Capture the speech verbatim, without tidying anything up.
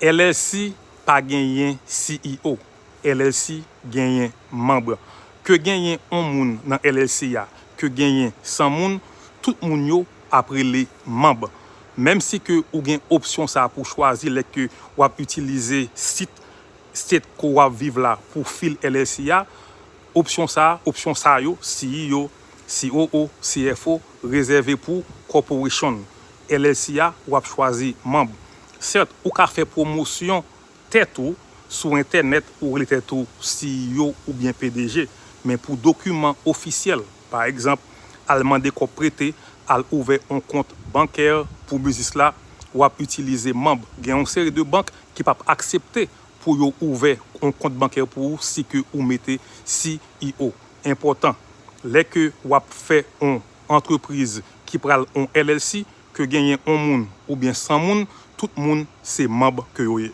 L L C pa genyen C E O. L L C genyen manm. Ke genyen yon moun nan L L C a, ke genyen san moun, tout moun yo ap rele manm. Menm si ke ou gen opsyon sa pou chwazi lè ke w ap itilize sit state ke w ap viv la pou fil L L C a, opsyon sa, opsyon sa yo, C E O, C O O, C F O, rezève pou corporation. L L C a, w ap chwazi manm. Sèt, ou ka fè pwomosyon tèt ou sou entènèt, ou rele tèt ou C E O oubyen P D G. Men pou dokiman ofisyèl, pa egzanp, al mande kòb prete, al ouvè yon kont bankè pou biznis la, w ap itilize manm. Gen yon seri de bank ki p ap aksepte pou yo ouvè yon kont bankè pou ou si ke ou mete C E O. Enpòtan, lè ke w ap fè yon antrepriz ki pral yon L L C, ke genyen yon moun oubyen san moun, tout moun se manm ke yo ye.